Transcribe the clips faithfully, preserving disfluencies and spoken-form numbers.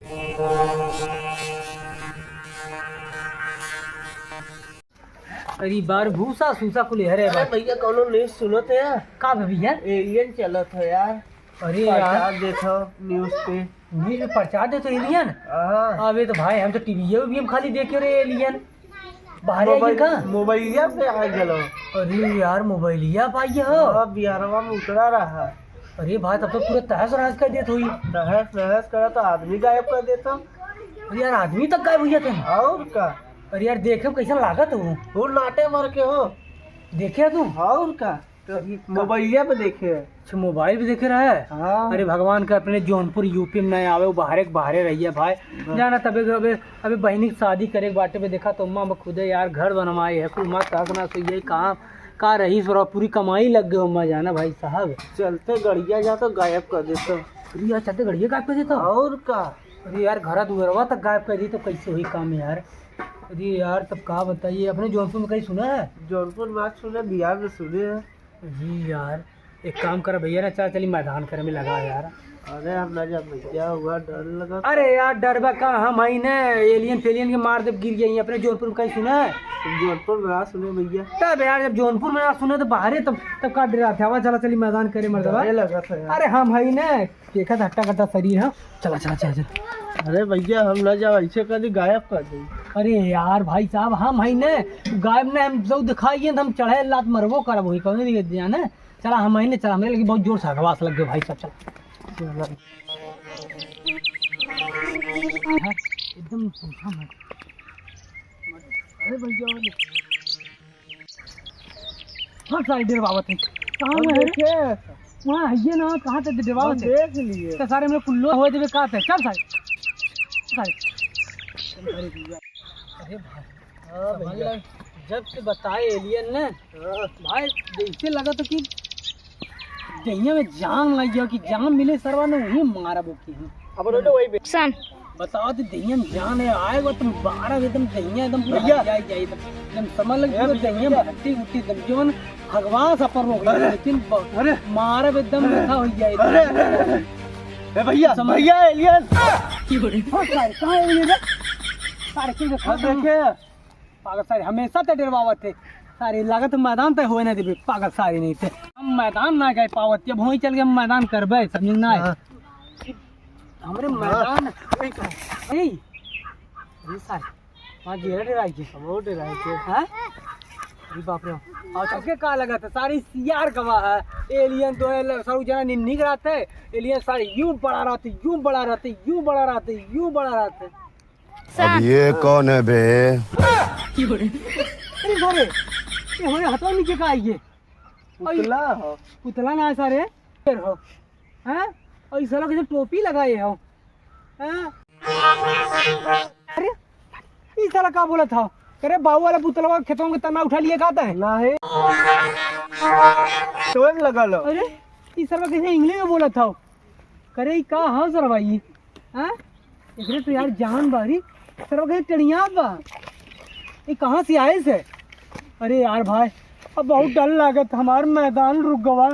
अरे बार भूसा सूसा कुल हरे अरे बा। भैया, कौनो news सुनत है यार? का बा भैया? Alien चलत है यार। अरे यार। प्रचार देत हो news पे। News में प्रचार देत हो alien? हाँ। अबे तो भाई, हम तो टीवीए में भी हम खाली देखे रहे alien। बाहर आई मोबाइल-, का? मोबाइलिया पे आ गलो। अरे यार, मोबाइलिया पे आई हो? हाँ, बिहारवा में उतरा रहा। अरे भाई, तब तो पूरा तहस नहस कर देत होई। तहस नहस करा तो आदमी गायब कर देता। अरे यार, आदमी तक गायब हुई जाते हैं। और का? अरे यार, देखे में कैसा लागत हो? वो नाटे मार के हो। देखे तू? और का? तो अरे का? मोबाइलिया पे देखे। अच्छा, मोबाइल पे देखे रहे? हाँ। अरे भगवान का अपने जौनपुर यूपी में नहीं आवे, वो बाहरे के बाहरे रहिए भाई। बस। जाना तबे, अबे, अबे बहिनी की शादी करे के बाटे पे देखा तो अम्मा खुदे यार घर बनवाए है, कुल मत हक ना सोइए काम का रही सो पूरी कमाई लग गए अम्मा जाना भाई साहब। चलते गड़िया जा तो गायब कर देता। अरे यार, चलते गड़िया गायब कर देता। और का? अरे यार, घरा दुअरवा तक गायब कर दी तो कैसे हुई काम यार? अरे यार, तब का बताइए, अपने जौनपुर में कहीं सुना है? जौनपुर में आज सुने, बिहार में सुने हैं। अरे यार, एक काम कर भैया ना, चल चली मैदान करे में लगा यार। अरे हम ना जा भैया, हुआ डर लगा। अरे यार, डरबा का, हम हई ने, alien फेलियन के मार देब, गिर जाई। अपने जौनपुर में कहीं सुना है? जौनपुर में ना सुने भैया। तब यार, जब जौनपुर में ना सुने तो बाहरे तब, तब का डरात है? आवा, चला चली मैदान करे मर्दवा। डरे लगा था यार। अरे हम हई ने, देखा था हट्टा कट्टा शरीर है। चला, चला, चला, चला। अरे भैया, हम ना जाओ, ऐसे कभी गायब कर दे। अरे यार भाई साहब, हम हई ने, गायब ने, हम सब दिखाइए तो हम चढ़े लात मरबो करब, वही कौन नहीं जाने। चला, हम हई ने, चला, हमरे लगे बहुत जोर से हगवास लग गए भाई साहब, चला। चला। एकदम पूछा मत। अरे भैया, वो ले। हाँ, सारे डेरवावत है। कहाँ हम में है रे? देखे। वहाँ है ये ना, कहाँ तक डेरवावत हम है? देख लिए। तो सारे में कुल्लो हो देवे, कहाँ तक? चल सारे। सारे। अरे भाई, हाँ समझ भैया। ले, जब से बताए alien ने, हाँ। भाई, जैसे लगा तो कि दहिया में जान लग गया कि जान मिले सरवा ने वही मारा बोकी हम। अब रोटे वही पे। सन। बताओ तो दहिया में जान है, आएगा तो मारा एकदम दहिया एकदम पूरा भैया। हरिया जाए, एकदम, एकदम समझ लग ए पूरा भैया, दहिया में भैया। हड्डी उड्डी एकदम जीवन भगवान सा पर रोक अरे। लेकिन ब-, अरे। मारा एकदम मीठा हो जाए। अरे, अरे, अरे, अरे। ए भैया, समझ भैया, alien। हाँ, सारे, कहाँ है alien रे? सारे, क्यों देखा हाँ, तुम? देखे। पागल सारे हमेशा ते डरवावत थे। सारे लागत मैदान ते होए ना देबे, पागल सारे नहीं थे। हम मैदान ना गए पावत, अब वहीं चल के हम मैदान करबे, समझ ना आए? हाँ। हमरे हाँ। मैदान, ए, ए, ये सारे, वहाँ घेरे डराई के। हम वो डराई के। हाँ? अरे बाप रे। और सबके का लगा था? सारे सियार गवा है। Alien तो है, सब जना निन्नी के रहते। Alien सारे यूं बड़ा रहते, यूं बड़ा रहते, यूं बड़ा रहते, यूं बड़ा रहते। अब ये कौन है बे? अरे सारे, ये हमारे हथवा नीचे का आई है? पुतला हो। पुतला ना है सारे, फिर हो। हैं? और इस साला कैसे टोपी लगाए हो? हैं? अरे, ई साला का बोलत हो? अरे बाबू वाला पुतलवा खेतवा में तना उठा लिए का तै? नाही। तोड़ लगल हो। अरे, ई साला कैसे English में बोलत हो? करे, ई का ह सरवा ई? हाँ? एकरे तो यार जान बारी, सरवा कहीं टेढ़िया बा। ई कहाँ से आए से? अरे यार भाई, अब बहुत डर लागत, हमार मैदान रुक गवा।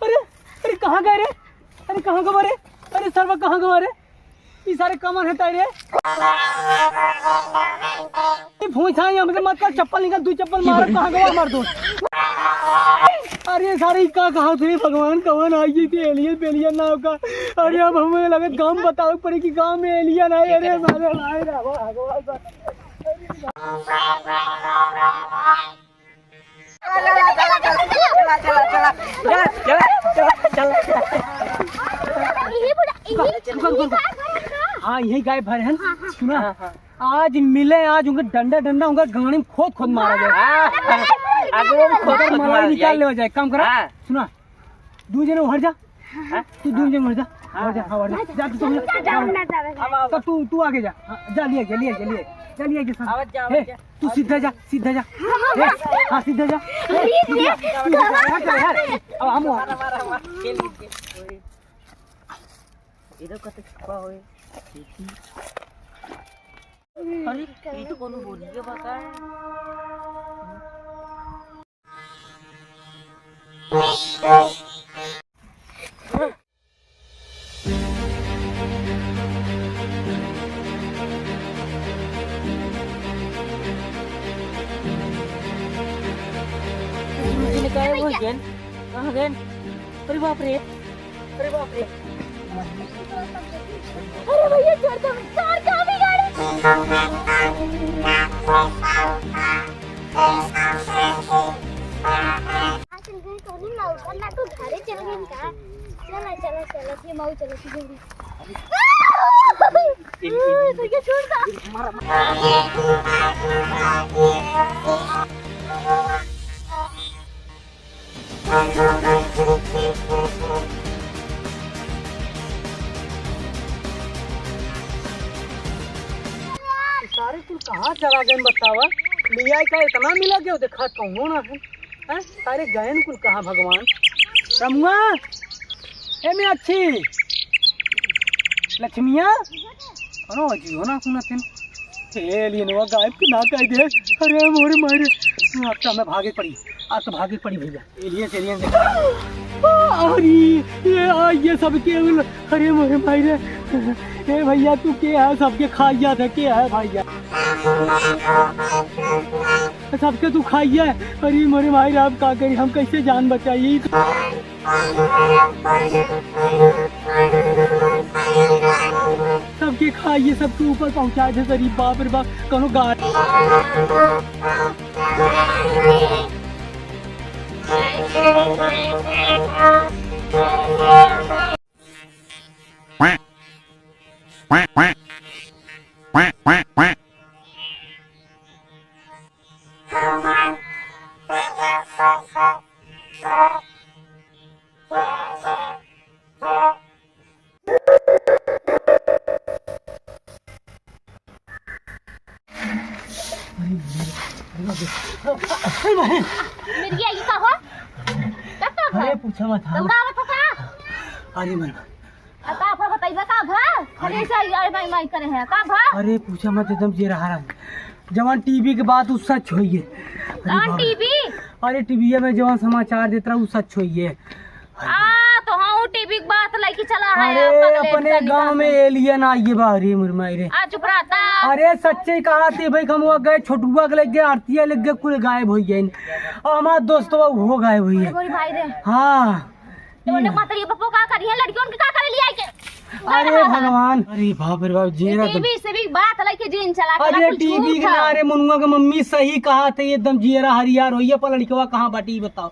अरे, अरे कहाँ गए रे? अरे कहाँ गवा रे? अरे सरवा कहाँ गवा रे? ई सारे कमर हटाई रे। ई भूसा है, हमसे मत कर, चप्पल निकाल, दू चप्पल मारो, कहाँ गवा मार दो। अरे सारे ई का कहा थे भगवान, कवन आई गई थी alien पेलियन ना होगा। अरे अब हमें लगत गाँव बतावे पड़े कि गाँव में alien आए। अरे मारे भाई रे, भगवान। चला, चला, चला, चला, चला, चला, चला, चला, चला। यही बुढ़ा, यही, रुको, रुको, यही रुको। गाय भर है ना? हाँ, यही गाय भर है ना? हाँ, हाँ। सुना? हाँ, हाँ। आज मिले, आज उनके डंडा, डंडा उनका गाड़ी में खोद, खोद मारा जाए। हाँ, हाँ। अगर वो खोद, अगर खोद मलाई मारा निकाल जाए। ले जाए, काम करा। हाँ। सुना, दू जने उहर जा। हाँ? तू दूर जंगल जा। हाँ। और जा, हाँ, और जा। जा, तू, तू, जा, जा, जा, जा, जा। तब तू, तू आगे जा। हाँ, जा, लिए, जा, लिए, जा, लिए। जा, लिए, जा, सब। आवत जा, आवत हे, जा। तू सीधा जा, सीधा जा। हाँ, हाँ, हे, हाँ। हाँ, सीधा जा। अरे, तू जा, ये तू जा, कहाँ यार, चल, यार। अब हम मारा, मारा, मारा। खेल लीजिए। इधर कते छुपा होए। अरे, ये तो कोनो बोलिए बा का? कहाँ गए? अरे बाप रे, अरे बाप रे। अरे भैया, छोड़ दो, छोड़ दो अभी गाड़ी। आज चल गए, कौन ना ऊपर ना तो घरे चल गए का। चला, चला, चला, ये मऊ चला, तू जल्दी। भैया, छोड़ दो। सारे कुल कहाँ चला गए बतावा? लिया का इतना मिला गया, देखा कौनो ना है। हैं? सारे गए न कुल कहाँ भगवान? रमुआ, ए मीनाक्षी, लक्ष्मिया, कौनो अजीबो ना सुनत है। ए, एलियनवा गायब के ना कह दे। अरे मोरे मारे, अब तो हमें भागे पड़ी, अब तो भागे पड़ी भैया। एलियन से एलियन से। अरे, ये आ, ये सब के उल-, अरे मोरे मारे। ए भैया, तू के है? सबके खाइया था, के है भैया? सबके तू खाइया। अरे मोरे मारे, अब का करी, हम कैसे जान बचाई? सबके खाइए, सबके ऊपर पहुंचा दे। अरे बाप रे बाप, कौनो गाड़ी। मिर्गिया, ये का हो? कब का भा? अरे, पूछा मत, हाँ। दौड़ा आवत हो का? अरे, मन। आ, का भा बताइबा, का भा? अरे, अरे। ऐसे यार, माई, माई करे हैं, का भा? अरे, पूछा मत, एकदम जियरा हरान। जवान टीवी के बात, उ सच होइए। अरे, कौन बाप रे। टीवी? अरे, टीवीया में जवान समाचार देत रहा, उ सच होइए। आ, तो हाँ, वो टीवी की बात लेके चला है, अरे, पगले अपने तनी गाँव में एलियन आइए बा, अरे मोर माई रे। आ, चुप रहता। अरे, सच्चे कहा थे भाई, हम वो गए, छोटुआ के लग गए, आरतिया लग गए, कुल गायब हो गए। और हमारा दोस्तवा वो गायब हुई है। अरे, भाई रे। हाँ। तो उन्हें पता ये पप्पो का करी है, लड़कियों के का करे लिया के? अरे भगवान, अरे बाप रे बाप, जी ये रहा तुम। टीवी से भी बात लेके जीन चला के अरे ना, कुछ टीवी के ना, अरे मनुआ के मम्मी सही कहा थे, एकदम जियरा हरियार होइए, पर लड़कवा कहाँ बाटी, बताओ।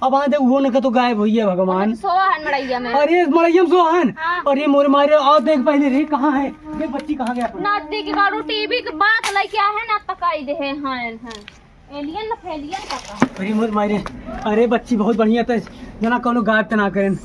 अब आ देख, वो न तो गायब होइए भगवान। सोहन मड़ैया में। अरे, मड़ैया में सोहन। हाँ। अरे, मोरे मारे, आओ देख पहले रे, कहाँ है? देख बच्ची कहाँ गया अपना? ना देख, बारू टीवी के बात लेके आए हैं, ना तकाई दे हैं, हाँ, हाँ। एलियन ना फेलियन का कहा। अरे, मोरे मारे, अरे, बच्ची बहुत बढ़िया थे, जना कौनो गायब त ना करें।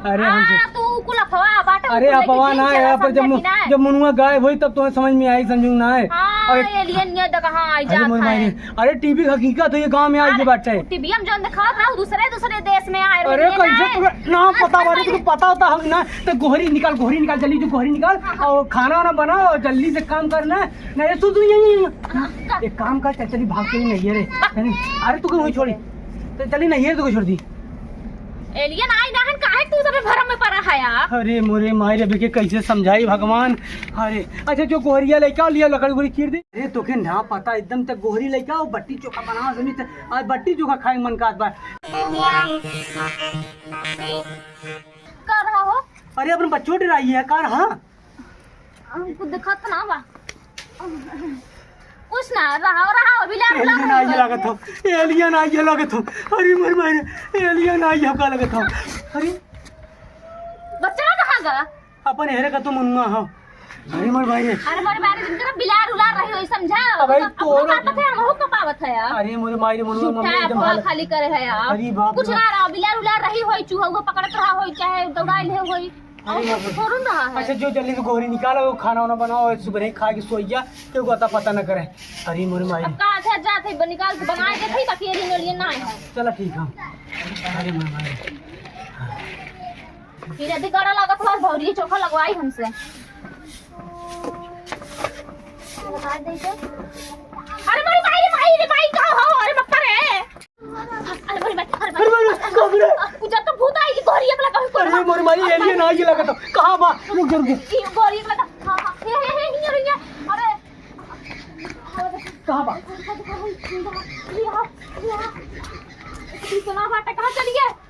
अरे, हमसे हाँ, तू कुल अफवाह बाटे, अरे, कुल लेके अफवाह ना है, यहाँ पर जब मु-, जब मनुआ गायब होई, तब तुम्हें समझ में आई, समझू ना है। हाँ, अरे, एलियन ये तो कहाँ आई अरे, जात मोरे है। मारे, अरे, टीवी के हकीकत है, ये गाँव में आई अरे, बाटे। टीवी हम जौन दिखावत रहा, दूसरे, दूसरे देश में आए अरे, रहे कैसे हैं। तुम्हें ना पता बाटे, तुमको पता होता हम ना, तो गोहरी निकाल, गोहरी निकाल, जल्दी जो गोहरी निकाल, और खाना वाना बनाओ, जल्दी से काम करना है। नहीं, सुन, सुन, यहीं, यहीं। एक काम कर, चल, चली, भाग के ही नहीं है रे। अरे, तू क्यों वहीं छोड़ी? तो चली नहीं है, तू क्यों छोड़ दी? एलियन आई ना हन, काहे तू सबे भरम में पड़ा है यार? अरे मोरे माई रे, बेके कैसे समझाई भगवान। अरे अच्छा, जो गोहरिया लेके आओ, लिया लकड़ी उकड़ी चीर दे। अरे तोके ना पता, एकदम तक गोहरी लेके आओ, बट्टी चोखा बनाओ, जमीन से आज बट्टी चोखा खाए मन का बार। का रहा हो? अरे अपन बच्चों डराई है, का रहा? हमको दिखत ना बा। कुछ ना, रहा, रहा, अभी ले, ले, एलियन आई है लागत हो, एलियन आई है लागत हो। अरे मर मारे, एलियन आई है का लागत हो। अरे बच्चा कहाँ गया? अपन हेरे का तो मुन्ना हो। अरे मर मारे। अरे मर मारे, इनका बिलार उलार रही होई, समझा? अबे अब तोरो का पता है, हमहू का पावत है यार। अरे मोरे माई रे, मुन्ना झूठा मम्मी एकदम अफवाह हालत खाली करे है यार। अरे बाप रे कुछ बाप। ना रहा, बिलार उलार रही होई, चूहा उहा पकड़त रहा होई, चाहे दौड़ाई ले होई। अरे और बाप रे। थोड़न रहा है। अच्छा, जो जल्दी से गोहरी निकालो, वो खाना वाना बनाओ, सुबह ही खा के सोइया, केहू का अता पता न करे। अरे मोरे माई। अब कहाँ थे जाते, ब-, निकाल के बनाए देते ही, बाकी ये लिए ना है। चला ठीक है। अरे मोरे माई। ये जल्दी गड़ा लागत हो, भौरी चोखा लगवाई हमसे। अरे मोरे माई रे, माई रे, माई, का हो? अरे बप्पा रे। अरे मोरे माई, अरे अरे मोरे माई, बाप रे। उजर तो भूत आई, गोहरी अपना कहूँ अरे मोरे माई, एलियन आई लागत हो। कहाँ बा? रुक जा, रुक जा। ई गोहरी अपना, हाँ, हाँ, हे, हे, हे, हिया, हिया। अरे। कहाँ बा? इतना बाटे, कहाँ चली गए?